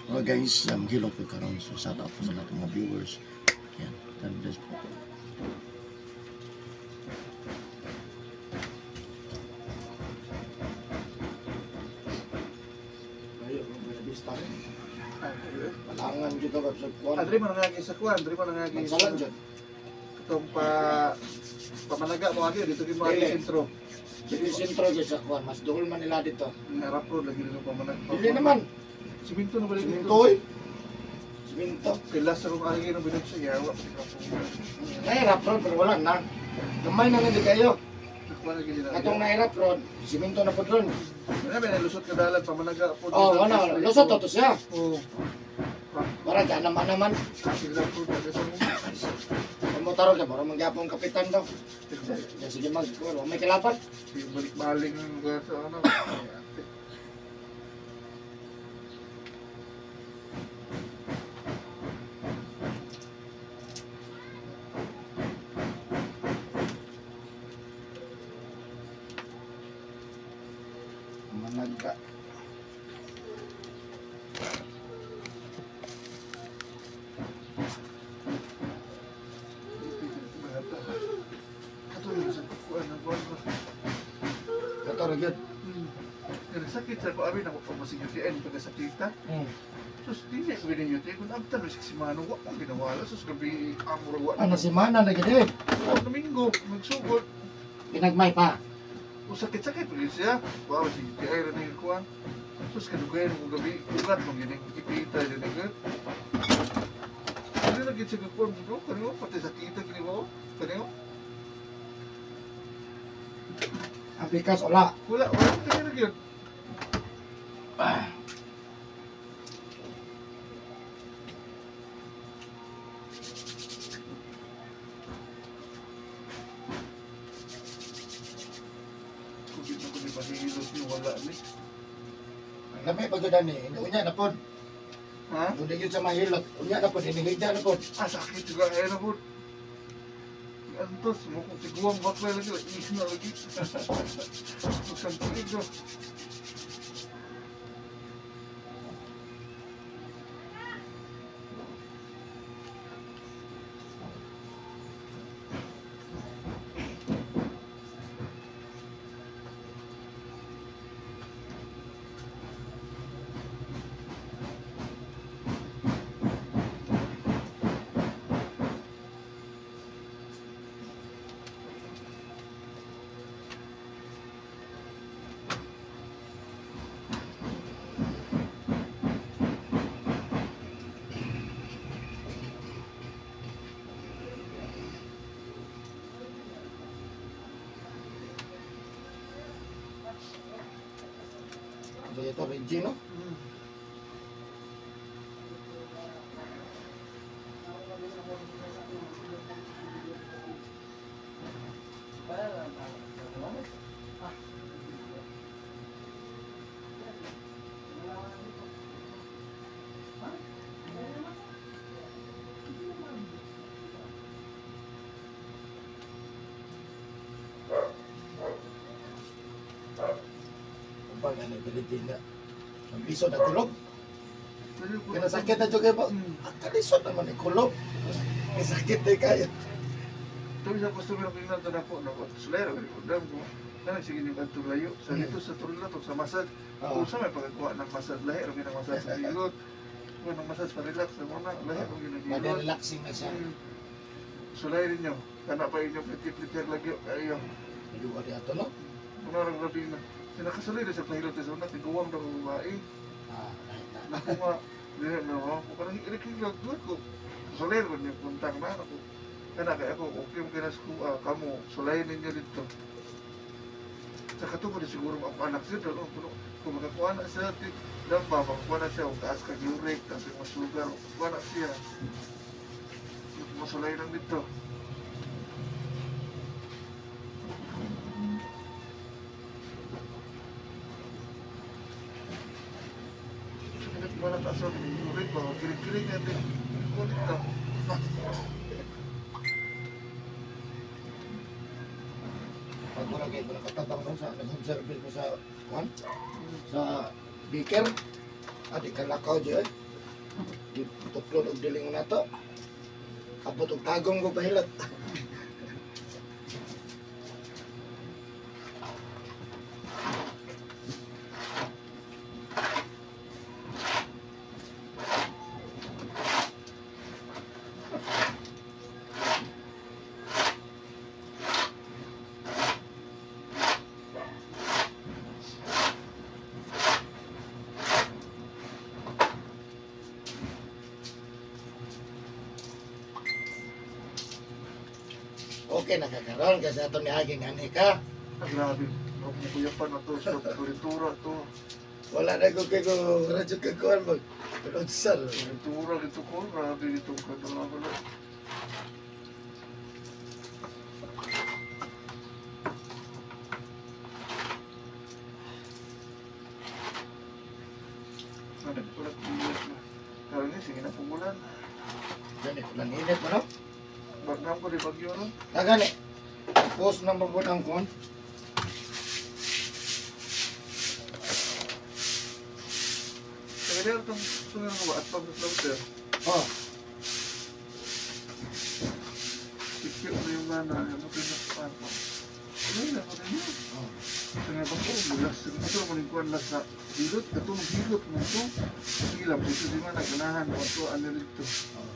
Okay guys, hilot ko karon, so shout out po sa lahat ng mga viewers. Yan, God bless po. Ayo, Buena Vista rin. Palangan dito ka sa kuwan. Adri man nga sa kuan, diri man nga sa Magsalan dyan. Katong pa pamanaga mo agi dito gyud mo agi Dili. sentro. Dili sentro dyan sa kuwan, mas dool man nila dito. Nga rough road lagi dito pamanaga. Dili naman. Siminto na balik dito. Siminto oy. Siminto. Kay last rong agi ng binog sa yawa pa ka po. Nahirap road pero wala na. Gamay na nga di kayo. Nakuha na gid na. Katong nahirap road, siminto na po ron. Ano ba lusot ka dalan pamanaga po. Oh, wala. Lusot to siya. Oh. Para dyan naman naman. Sige rough road ka sa mo. Pamutaro ka, mura mangyapong kapitan daw. Ya, sige mag, may kalapat. Sige balik-balik ng lugar sa ano. Managa. Kato yung sa kuan ng kuan ba. Kato ra gyud. Kaya sakit sa ko abi na ko pag UTN pagkasakita. Sus, di niya ko ganyan UTN. Kung abtan, sa simano, wa ko ginawala. Sus, gabi, amor, wa. Ano si Mana na gyud eh. Oh, Domingo, magsugod. Pinagmay pa. O sakit-sakit, pag siya. Wow, si UTI rin yung kuan. Sus, kadugayan ko gabi, ugat mong gining ipita, yun yung Ano lagi siya kuan, bro? Kanino, pati sakita, kini mo? Kanino? Ang pikas wala. Wala, wala, kanino lagi yun. Kung na ko ni Bahilot ni wala ni. Ang lamay pa gyud ani, unya na pod. Ha? Hindi gyud sa mahilot. Unya na pod, inihigda na pod. Ah, sakit juga kaya na po. Antos, mo kung tiguang bakla lagi, is na lagi. Magsang tuig ko. So ito Reggie no? Uban na dili din na. Ang piso na kulob. Kaya sakit na jud kayo ba? Ang kalisod naman ni kulob. Kaya sakit na kayo. Tapi sa customer ko yung na po, no, sulero, dam ko. Kanang sige ni kadto layo. Sa dito sa turla to sa massage. Oo. Kung sa may pagkakuha ng massage lahi, ra ng massage sa hilot. Kuha ng massage pa relax sa muna, lahi ra Bada ginagilot. relaxing na siya. Sulay rin nyo. Kana pa inyo pliti-pliti lagi kayo. Nagawa di ato no? Kuna ra grabe na. Sinakasulay na sa pahilot sa una, tiguang daw ang babae. Ah, right na. Naku nga, dili na ako. Kanang irikilot ko. Sulay rin niyo puntang na ako. Kana kay ako, okay mo kina sa kamo, sulay ninyo dito. Sa kato ko siguro ako anak siya, pero kung makakuha na siya, damba, makakuha na siya, kung taas ka uric, taas yung sugar, makakuha na siya. Masulay lang dito. Sakit mo na taas ang uric ba, kilig-kilig natin. Kulit ka. Pag wala kayo nakatabang no, sa nag-home service mo sa kuan sa Biker, adi kalakaw dyan. Tuklod og dilingon nato. Abot og tagong ko pahilot. Okay, nakakaroon kasi ato ni Aging ani ka. Grabe, makukuyapan na to sa kulitura to. Wala na ko kay ko radyo ka kuan mag. Unsal. Kulitura dito ko, grabe dito ka wala. Sana pala kuyot na. Karon ni sige na pungulan. Gani ulan init mo no? Bagnam ko di bagyo no. Gani. Post na mabud ang kuan. Kaya itong sunod ko ba at pag floater. Oh, Sikyo na yung gana, ano pinakapan ko. Ano yun ako rin yun? Oh. Kaya ba ko, mulas, ito mo rin kuwan sa hilot, katong hilot mo ito. Sige lang, dito di man naganahan mo ito, ano rito. Oh.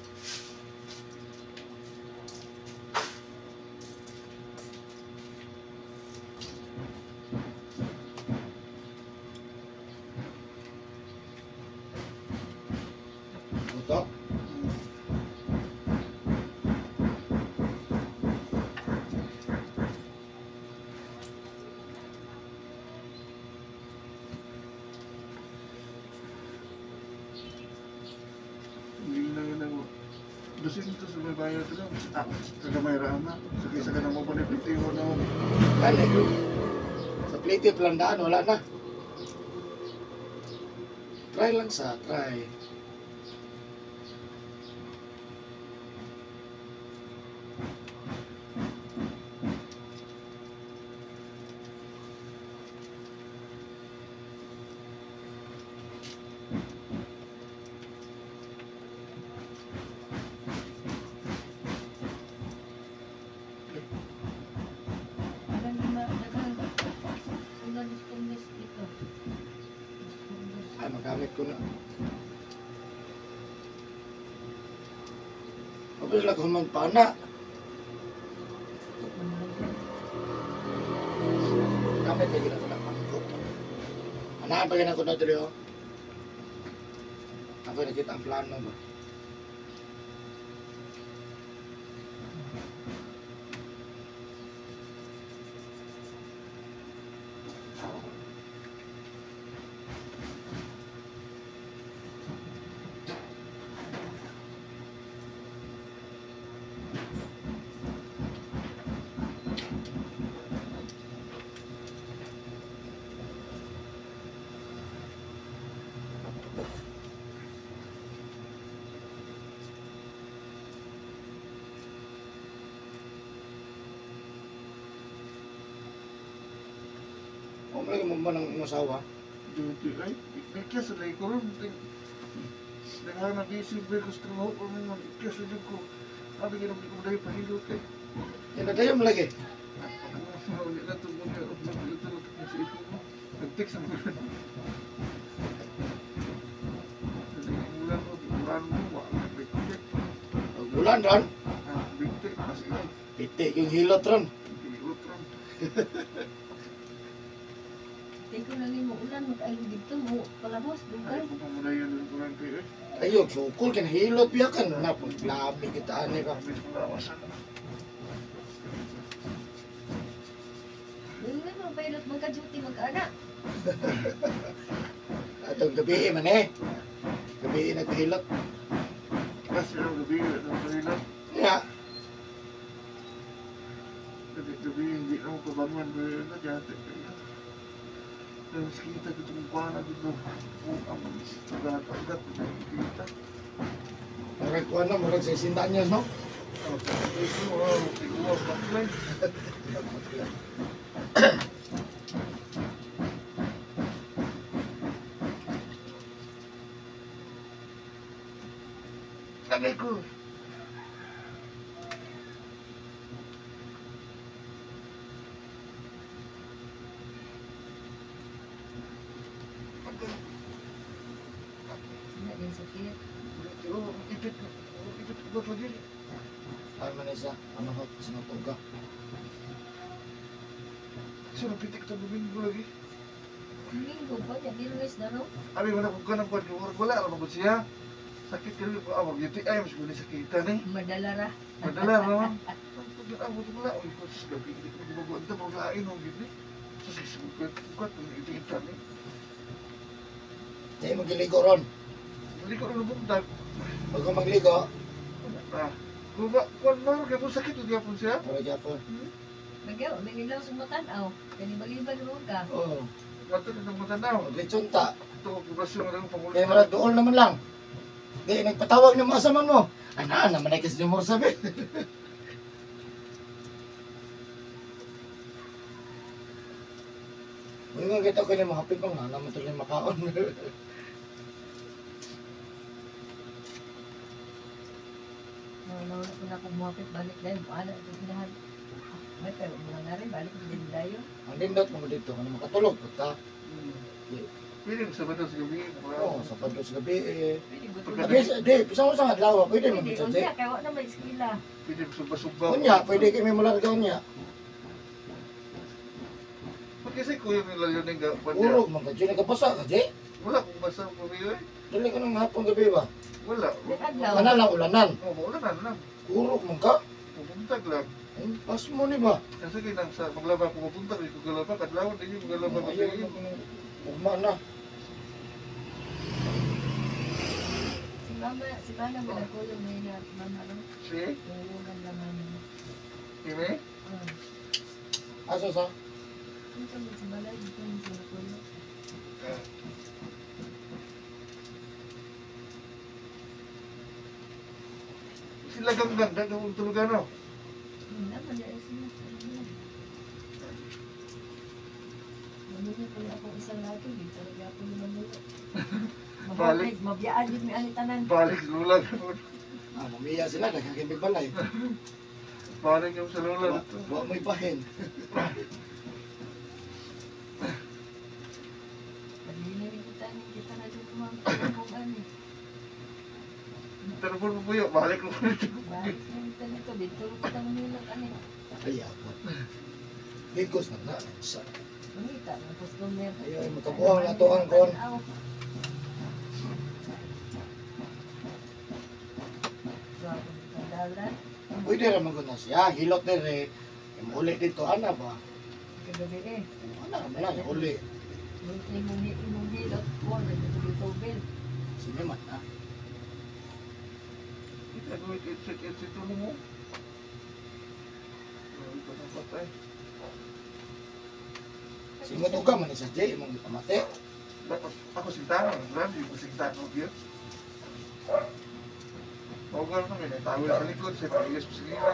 Ito. Hindi na yun ako. Dosin ito sa may bayad ito lang. Ah, kagamay rama. Sige, sa kanang mo panipitiho na mo. Gani. Sa plate landaan wala na. Try lang sa try. Ay, magamit ko na. Mabilis lang kung magpana. Gamit lagi na ko ng mangkok. Anahan pa gina ko na dali, oh. Ako nakita ang plano ba? Huwag mo lagi mo ba ng asawa? Duty, ay, ikyas sa lagi ko ron. Naghahan na busy ba ko sa trabaho ko naman. Ikyas sa ko. Sabi ko naman ko dahil pahilot eh. Yan na tayo mo lagi. Wala na ito mo niya. Ito na sa ito mo. Nag-text ang ulan. Ulan mo, ulan mo, wala. Bigte. Ulan ron. Ah, bigte. Kasi ay, Piti yung hilot ron. hilot ron. Ikaw lang yung ulan, mag-ayo dito mo, palabos, Ay, dugay. kung pamulayan ng ulan kayo eh. Ayok, sukol kan hilot biya kan. Na, pagklami kita ani ka. Kami sa lawasan. Yung nga mga pilot, magka-duty, mag-ana. Atong gabi man eh. Gabi nagpahilot. Kasi ang gabi, ang pahilot. Ya. Gabi, gabi, hindi na ako kabangan. Na, dati. Mas kita ko itong kuwana dito. Ang ugat-ugat, nakikita. Murag kuwan na, murag sa 60 anyos, no? Ito, oh, igual, backline. Lagay ko. Agay. Wala din sakit. Oh, ipit. Ipit ko lagi. Ay man isa, ano ko sinutuga. Sino pitik to Domingo lagi? Linggo pa niya, Biyernes na ro. Abi man ako kanang kwan kay wala ra magud siya. Sakit kayo ko awag UTI mas guni sakita ni. Madala ra. Madala ra man. Pag ako to wala oy ko sa gabi di ko gumawa ta paglain og gid ni. Sa sisukat ko kung ipita ni. Di magligo ron. Dili ko na buntag. Pag ko magligo, Ah, kuba kwan man kay mo sakit gyapon siya. para gyapon. Nagyaw, may nilaw sa matanaw. Kani balibag ro ka. Oo. Kato na mo tanaw. Maglitson ta. Ito poblasyon nga pangulo. Kaya mara dool naman lang. Di nagpatawag ng mga asaman mo. Ana naman ay kasi mo sabi. Uy, nga kita ko ni mahapit pang nana mo tuloy makaon. Nawala ko na kung muhapit balik dahil wala ito pinahan. May pero mga nga rin, balik din dayo. Ang lindot mo dito kung makatulog punta. Pili ko Sabado sa gabi. Oo, sa padlo sa gabi eh. Pwede gutom. Gabi, di, pisang mo sa adlaw, pwede mo Pwede, dito. unya, kaya wala na may eskwela. Pili ko sumba-sumba. Unya, pwede kami mularga unya. Pag kasi kuya nila yun yung kwan niya. Urog man ka, Jay, nagkabasa ka, Jay. Wala kung basa ko kayo eh. Dili ka nang hapon gabi ba? Wala. Di adlaw. Kana lang ulanan. Oh, wala na lang. Urog man ka. Pupuntag lang. Ang pas mo ni ba? Kasi kinang sa maglaba ko pupunta ko galaba kadlaw din yung galaba ko Ayaw, kayo. ugma na. Si mama mo nagkulong may na mama ro. Si? Tulungan lang mama. Ini? Oh. Asa sa? Ito mo sa balay, dito mo sa nakulong. Sila ganggang gagawin tulugan no. Naman niya sila. Manuyo ko na akong isang lagi, di talaga ako ni Manuyo. Balik. Mabiyaan yun may anitanan. Balik lula. Ah, mamiya sila, nagkakimig balay. Balik yung sa lula. Wa mo'y bahin. Paglinawin kita ni kita na dyan mga kung ano. Telepon mo puyo, balik mo dito. Balik na kita nito, dito kita manilog ano. Ay, ako. Bigos na na. Sa. Mangita ng customer. Ayaw, makabuang na to ang kon. Pwede raman ko na siya. Hilot na rin. Uli dito, ana ba? Kagabi eh. Ana raman lang, uli. Imong hilot, kuwan, nagtubel. Sige man, ha? Kita ko it mo. Ito na patay. Singot uga man sa Jay, imong gipamate. Dapat ako sintano, grabe ko sintano gyud. Mao na may tawil sa likod, sa pagiyas ko sa gila.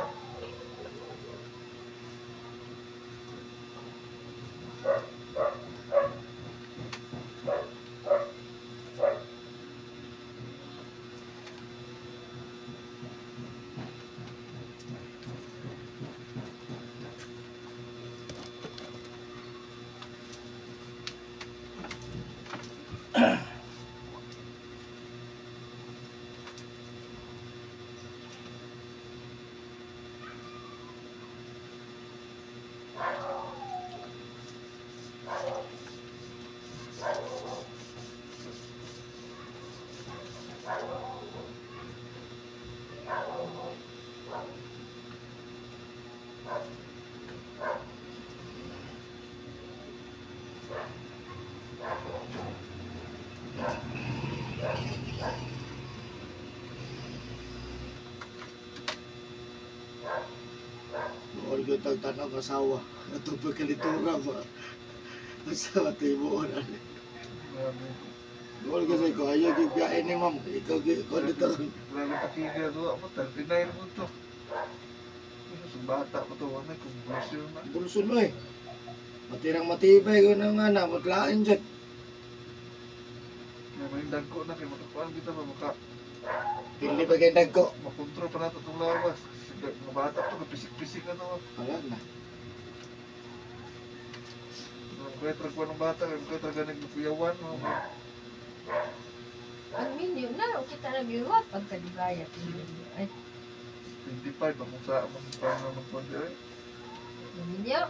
Dool ko tagtanong asawa. Ato pa kalitura ba? Asawa tayo na. Grabe. Dool ko sa ko, ayaw yung biyahe ni ma'am. Ikaw ko dito. Grabe takiga to. Ako 39 mo to. Sa bata pa to, wala kumbusyon na. Bulson mo eh. Matirang matibay ko na nga na, matlain dyan. May dagko na kay makakuan kita ba maka Pili ba kayo nagko? Makontrol pa nato itong lawas. Mga bata to, pisik-pisik na to. Wala na. Kaya tragwa ng bata, kaya tragwa nagkuyawan. Ang minyo na, kita na giwa pagkadugaya. Ay, 25, akong sa among paano magkuhan ay. minyo.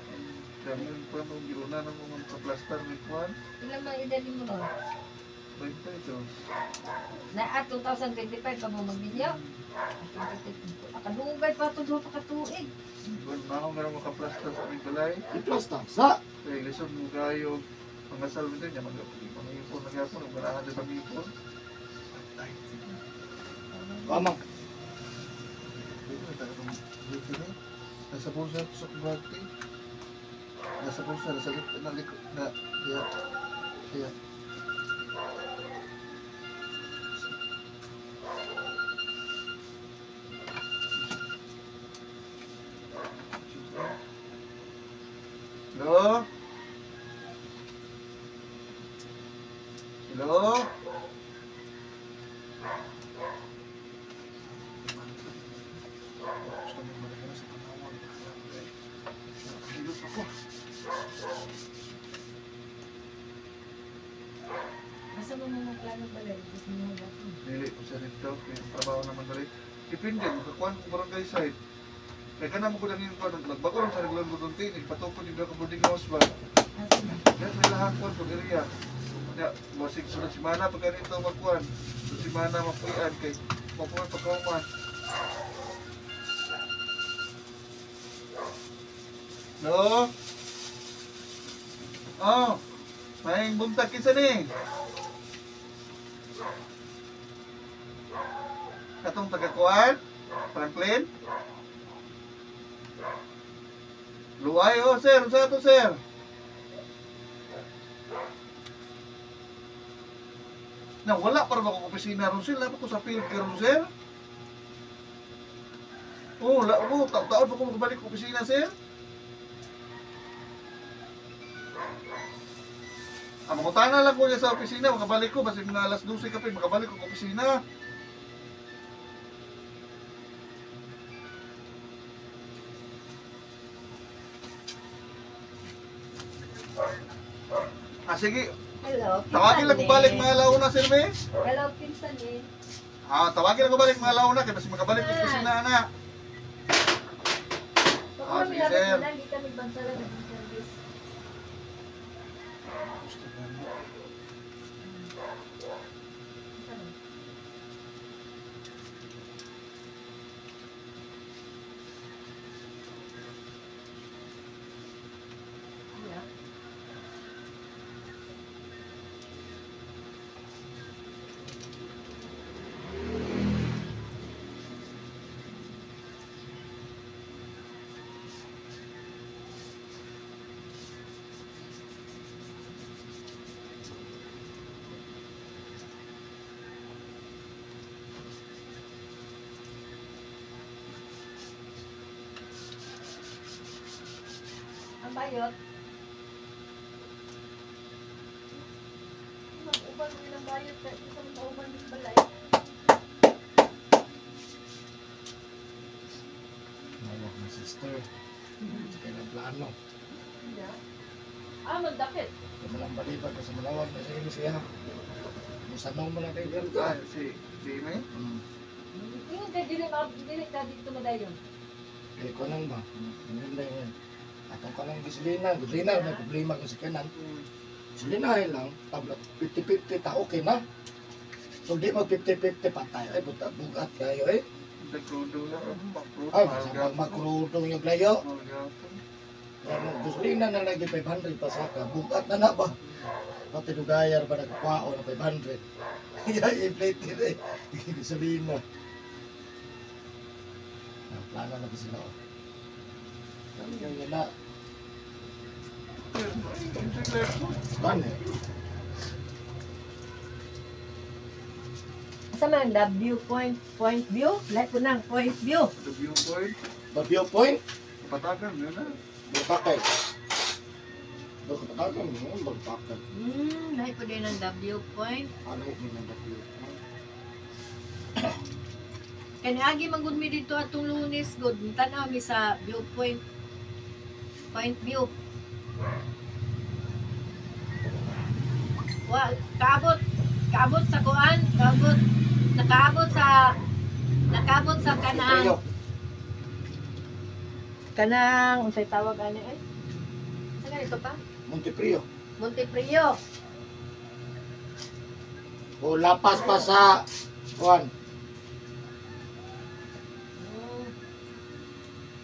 Kaya mo yung paano, giuna na mo magka-plaster may kuhan. Ilan man edad mo ron? 22. Na at 2025 pa mo magminyo. Nakadugay pa ito doon pa katuig. Well, na ako meron maka-plaster sa aming balay. I-plus ta. Sa! Kaya lisod mo kayo, mga salve din niya, mga ipon na gyapon, ganahan din sa ipon. Amang. Nasa bulsa sa kubati. Nasa bulsa, nasa lik, na lik, na, diya, diya. Hello? Hello? Gusto mo balik na sa Tanawan. Nakahilot ako. Asa mo mga plano balay? Gusto mo ba ito? Dili ko siya dito. Kaya ang trabaho naman dali. Depende, makakuan ko barangay side. Kaya ka na mo ko lang yung kuan. Nagbago lang sa regular ko doon tinig. Patukod yung ka boarding house ba? Asa na? Kaya sa ilahang kuan pag area. Ya, masig sunod simana pag ganito magkuan. Sunod simana mapuyan kay mapuyan pagkauman. No? Oh, may buntag kinsa ni? Katong taga-kuan? Franklin? Luay, oh sir, unsa to sir? Na wala para ba akong opisina ron sir? Wala pa ko sa field karon sir. Oh, wala ko, taon-taon pa ko makabalik sa opisina sir. Ah, mangutana lang ko niya sa opisina, makabalik ko, basta mga alas 12 kapin, makabalik ko sa opisina. Ah, sige. Hello, Tawagin lang ko balik mga launa, sir, me. Hello, pinsan eh. Ah, tawagin lang ko balik mga launa, kay basta makabalik ko sa opisina, ana. Ah, sige, sir. Hindi kami bansala ng service. Gusto na mo. Yeah. Ang bayot. Mag-uban mo ng bayot kahit sa mga uban ng balay. Nawag na sister. Sa kailang plano. Yeah. Ah, magdakit. Kaya malang balibag sa malawag na sa inyo siya. Musanong mo na kayo ganito. Ah, si Jimmy? Ingon kay dili ma dili ka dito madayon. Eh, kunan ba? Hindi lang yun. Atong kanang gasolina, gasolina may problema kung sa kanan. Gasolina lang, tabla 50-50 ta okay na. Kung di mag 50-50 patay, ay buta bugat kayo eh. Nagkrudo lang, makrudo. Ay, masama magkrudong yung layo. Pero gasolina na lagi 500 pa saka, bugat na na ba? Pati dugayar ba nagpao na 500. Kaya inflated eh. Gasolina. Ang plano na ba sila oh. Kaya na. Kan eh. Asa man the view point point view? Like ko nang point view. The view point. The view point? Patagan, yun na. Bagpakay. Bagpatagan, yun, bagpakay. Like ko din ang W point. Ano yun ang the view point? Kay niagi man gud mi dito atong Lunes gud, tan-aw mi sa viewpoint. Point view. Wa kaabot kaabot sa kuan, kaabot nakaabot sa kanang Priyo. Kanang unsay tawag ani eh? Sa ganito pa? Monteprio. Monteprio. O lapas pa sa kuan.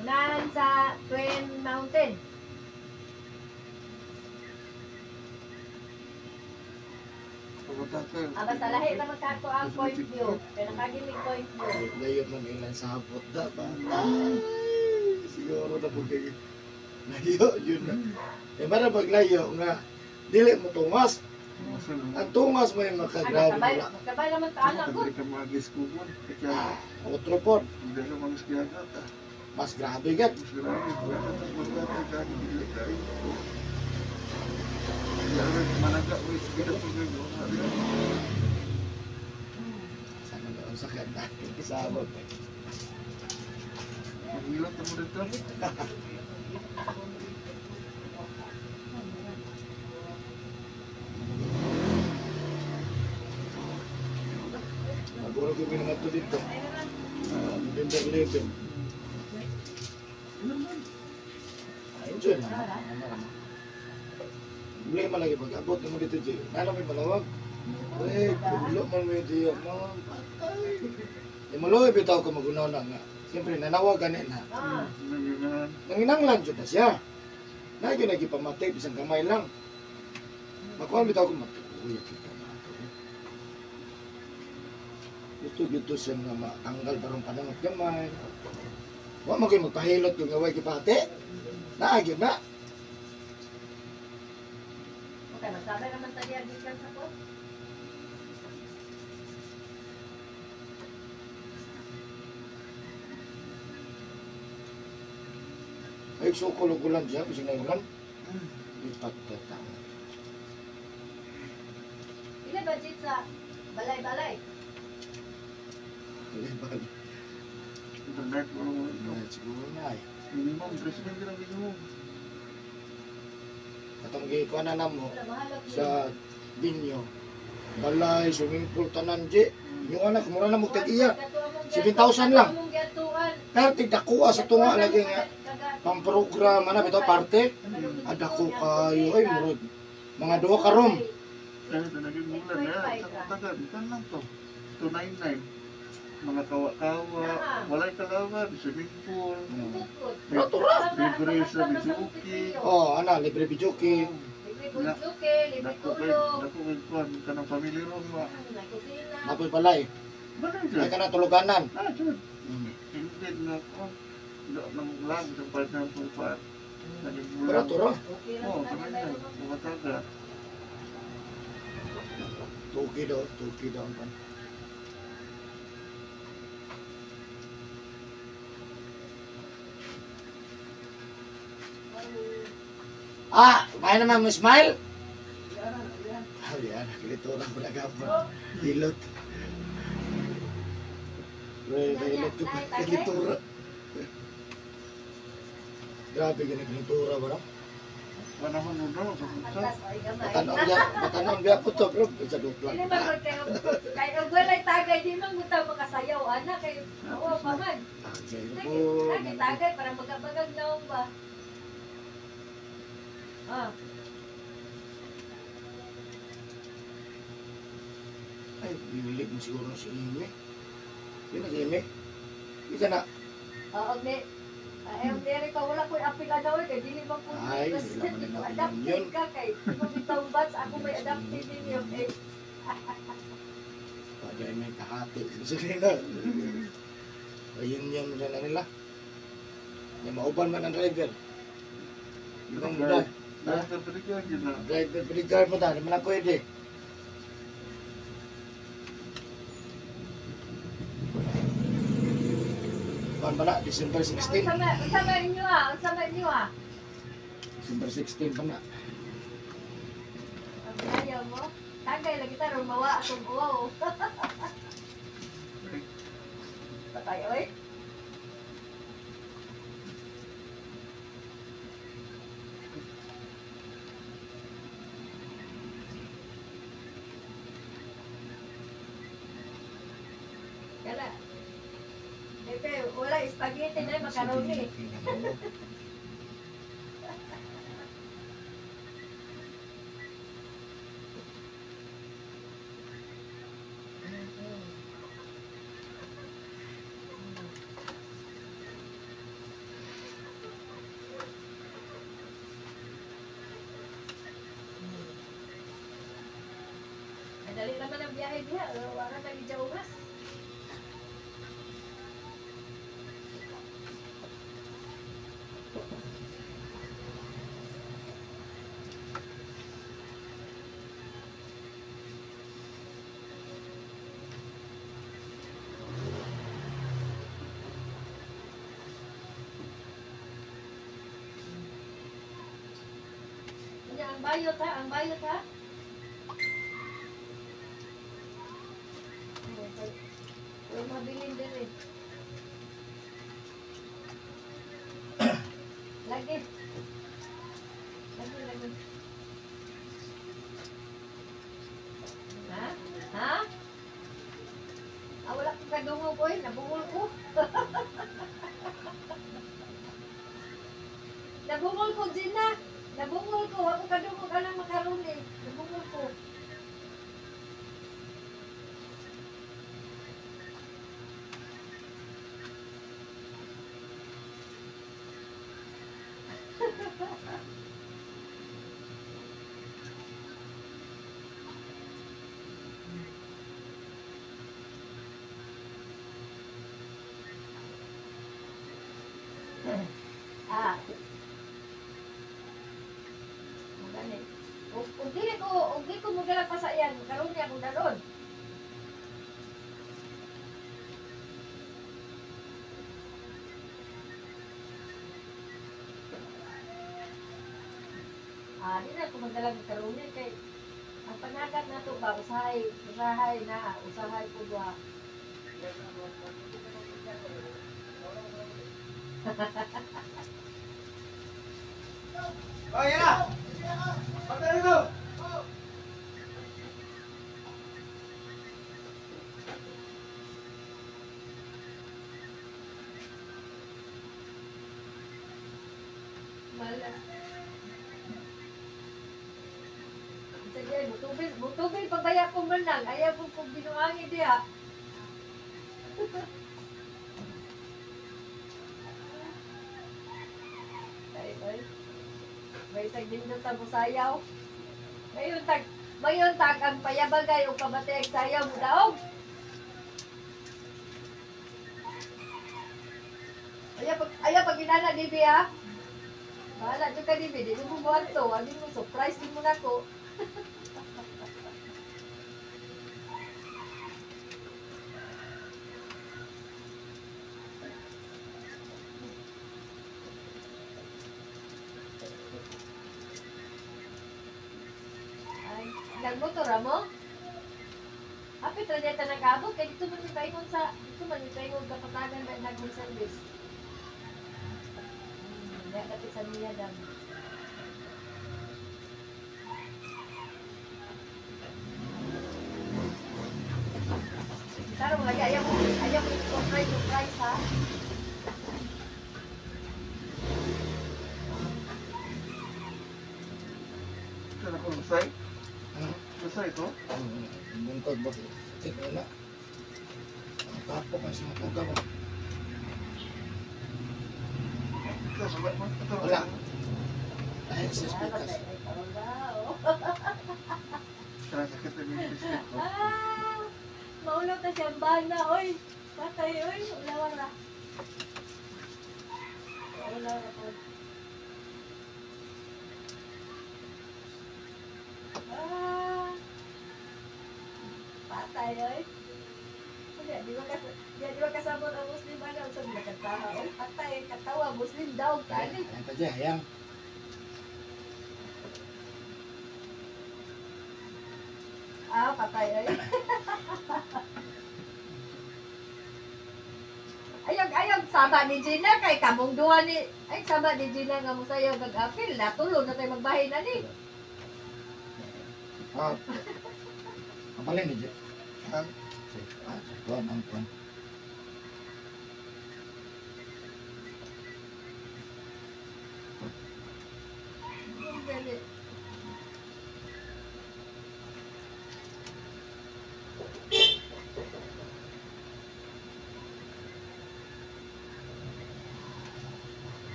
Unahan sa Twin Mountain. Pagkatay. Ah, basta lahi naman sa ato ang point view. Kaya nakagimik point view. Ay, layo man ilang sabot da ba? Ay, siguro na po kayo. Layo yun na. Eh, mara paglayo nga, dili mo tungas. Ang tungas mo yung Ay, makagrabe sabay, nila. sabay naman ta anak ko. Hindi ka mag-iskugon. Kaya, Otro po, hindi ka mag-iskiyagat. mas grabe gat. Mas grabe. Wala ka magtatay ka. Hindi ka. Managa, uy, sige na po kayo. Sana na sa kanta. Sabot. Maghilot na mo dito. Maguro ko naman to dito. November 11. Enjoy naman. Ano naman. Problema lagi pag abot mo dito, Jay. Nalo may malawag. Eh, kulo man mo diyo. Man, patay. Di maluoy bitaw ko magunaw na nga. Siyempre, nanawag gani na. Ah, Nangingan. Nanginanglan jud na siya. Na gyud nagipamatay bisan gamay lang. Makuha bitaw ko matay. Uy, kita na ato. Gusto gito siya nga matanggal barong panangot gamay. Wa mo kayo magpahilot yung away kipate. Naa gyud na. Okay, masabay naman ta diya gikan sa ko. Ay sukol og ulan siya bisan na ulan. Ipatay ta. Ila budget sa balay-balay? Balay. Internet mo naman ito. Siguro na ay. Minimum, 3,000 ka na minimum. Katong gikuha na namo Wala mahal og sa binyo. Balay, swimming pool, tanan, G. Yung anak, mura na mo tag-iya. 7,000 lang. Pero tigdakuha sa tunga lagi nga. Pang-program, ano, bitaw parte. Adako kayo, ay, murag. Mga duha ka room. Kaya ito naging mulan na. Sa kutagan, kan lang to. 299. Mga kawa-kawa, walay kalaban, swimming pool, Tura. libre sa bijuki. Oh, ana, libre bijuki. Libre bujuke, libre Dako kay, tulog. dako kay kuan kanang family room ba. Na kusina. Napoy balay. Balay Ay dyan. ka na tuluganan. Ah, dyan. Hindi na ako. Nang lang sa partner ko pa. Naging Tura, mulan. tura. Okay lang Oo, sa kanang balay. mga taga. Tuki daw, tuki daw. ang pan. Ah, kaya naman mo smile? Ay, yan, nakilitura ko na gapon. Hilot. Pre, hilot ko pa. Kilitura. Grabe gani kilitura ba no? Panahon mo daw sa kutsa. Atlas ay gamay. Batanon biya, batanon biya po to, bro. Sa dupla. Dili man gud kayo kay og walay tagay di man gud ta makasayaw ana kay oo pa man. Tagay na Tagay po. tagay tagay para magabagag naong ba. Ah, Ay, bilib mo siguro si Ime. Sino si Ime? Isa na. oo ni ay ang dere pa wala ko'y apil ana oy kay dili man po. Ay, wala man nila Adapted yun. ka kay di mo bitaw bats ako may adapted ninyo kay Pwede ay may kahati. Sige na. Ayun yun na nila. Yung mauban man ang driver. Yung muda. Driver pa rin yun na. Driver, driver mo ta. Di man na pwede. Kuan ba na? December 16. Unsa man inyo ah? Unsa man inyo ah? December 16 pa na. Ang ayaw mo? Tagay lagi ta ron mawa akong uwaw. Patay, oy. Kala. Pepe, wala spaghetti na macaroni. Dali naman ang biyahe diha, wala na gid oras. Nya ang bayot ha, ang bayot ha. Wala mabilin din eh. Lagi. Lagi, lagi. Ha? Ha? Ah, wala kong kadungog, oy. Nabungol ko. Nabungol ko, Gina. Nabungol ko. Ako kadungog. Anong makaroni? Nabungol ko. Ah. Magani. Ug dili ko, ug di ko mogalang pasayan, karon niya akong dalon. Ah, di na ko magdalag karon niya kay ang panagat nato ba usahay, usahay na, usahay pud wa. Oh, yan na! Pagdala dito! Mala. Sige, mutubil, mutubil pabaya ko man lang. Ayaw ko kung binuangi diha. Ay, ay. May tag nindot ang musayaw. Mayon tag ang payabagay o pabati ang sayaw mo daog. Ayaw pag inana, Dibi, ha? Bahala dyan ka, Dibi. Di mo buhat to. Agi mo, surprise din mo na ko. Ay, nagmotor mo? Hapit ra dito nag-abot kay dito man mi paingon sa dito man mi paingon kapatagan ba nagmong service. Diya dapit sa niya dam. Tarong lagi ayaw ko surprise surprise ha. Sana ko lusay? Ano? Lusay ito? Bungkod ba? Tik na. Ang tapo kasi matuga ba? Ikaw, wala man. Ito, Wala. Ay, sis Pikas. Kaya sakit na yung biscuit ko. Ah, maulaw ta siyang bana, oy. Patay, oy. Ulaw ra. Ulaw ra po. Ah. Patay, oy. Di ba kasabot ang Muslim ana unsa man nagkantaha, oy. Patay, katawa Muslim daw kani. Ayan pa dyan, ayan. Ah, patay, oy. Ayag sama ni Gina kay kamong duha ni ay sama ni Gina nga mosayaw kag apil natulo na tayo magbahin ani. Ah. Ang pala ni Jeff. Ha? Ah, kuan ang kuan. Dali.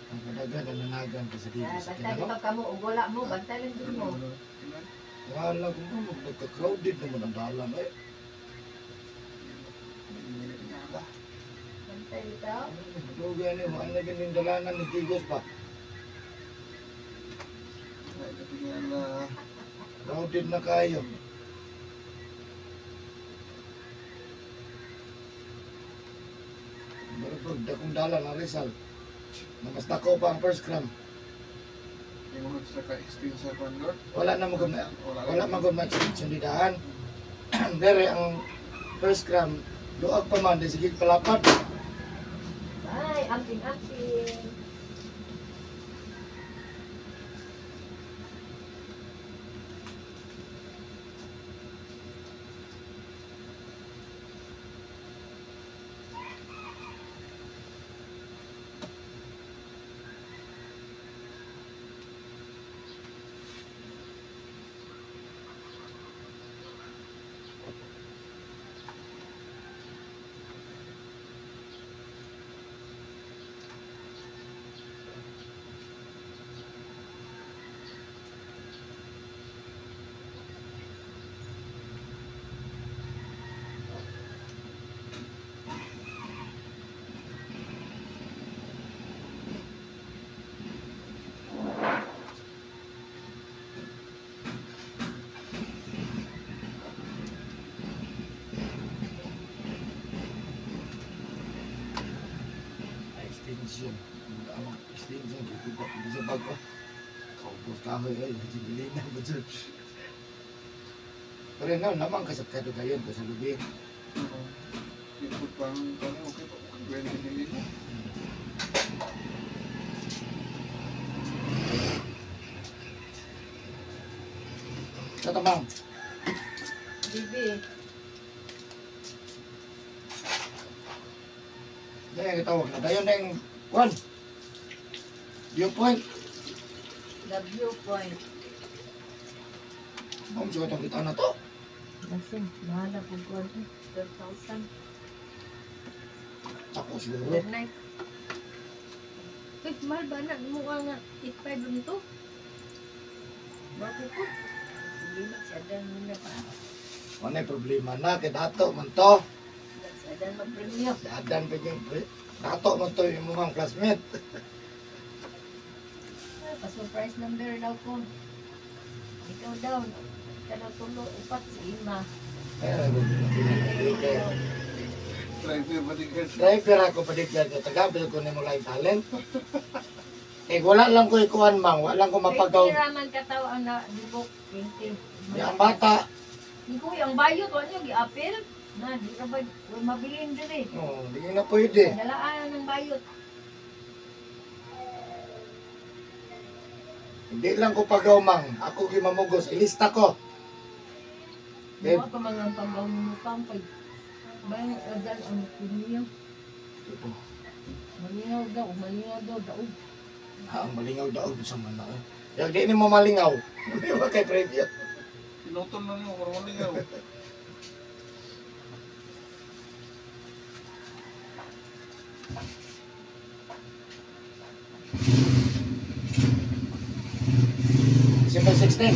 Ang kadagan ang nanagan ka sa dito Ah, sa bantay kinano. bitaw kamo og wala mo, bantay lang jud mo. Wala kung ano, nagka-crowded naman ang dalan eh. Bantay bitaw. Dugay ni mo, ano ganing dalanan ni Tigos ba? Crowded na kayo. Marupag, dakong dalan ang Rizal. Na mas dako pa ang first cram. Ingon sila ka-extend sa kwan, Lord. Wala na mo wala man gud ma-extension di daan. Dere ang first cram duag pa man di sige palapad. Ay, amping amping. Extension. Ang extension dito ba sa bago. Kaubos kahoy ay gibilin na ba dyan. Pero na naman kasab kadugayon ko sa lubi. Ikot pang kani okay pa okay ba ni Sa tamang. Bibi. Dahil gitawag na dayon na yung kwan. Viewpoint. The viewpoint. Ma'am, siguro itong kita na to. Kasi, mahal na po ko. 12,000. Ako siguro. Per night. Uy, mahal ba na? Mukha nga 8,500 lang to. Bakit po? Problema, si Adan muna pa. Ano yung problema na? Kay dato man to. Si Adan magpremyo. Si Adan pa yung dato man to yung mga classmate. Ah, pa-surprise number daw ko. Ikaw daw. Ikaw daw tulo, upat si Ima. Ay, problema. Driver bodyguard. Driver ako bodyguard ko. Tagabil ko nimo live talent. Eh, wala lang ko ikuan mang. Wala lang ko mapagaw. 20 raman kataw ang na-bubok. 20. Ang bata. Hindi ko ang bayot. Wala nyo, gi-apil. Na, di ka ba, wala mabilin diri. Oo, di na pwede. Dalaan ng bayot. Hindi lang ko pagaw mang. Ako gimamugos. Ilista ko. Eh, Mga pa mga pagaw mo pang pag bayang adal ang pinyo. Malingaw daw, malingaw daw, daog. Ha, ang malingaw daog sa man na. Yang di ni mo malingaw. Di ba kay preview? Pinutol na niyo para malingaw. December 16.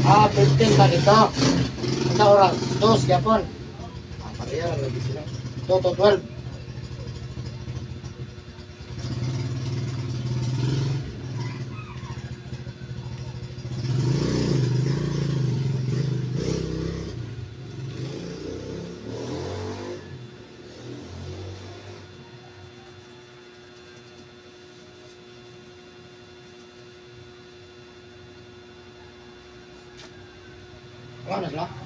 Ah, 15 na dito. Ang oras? Dos, gyapon. Ah, pareha lang lagi sila. 2 to 12. Nga na sila?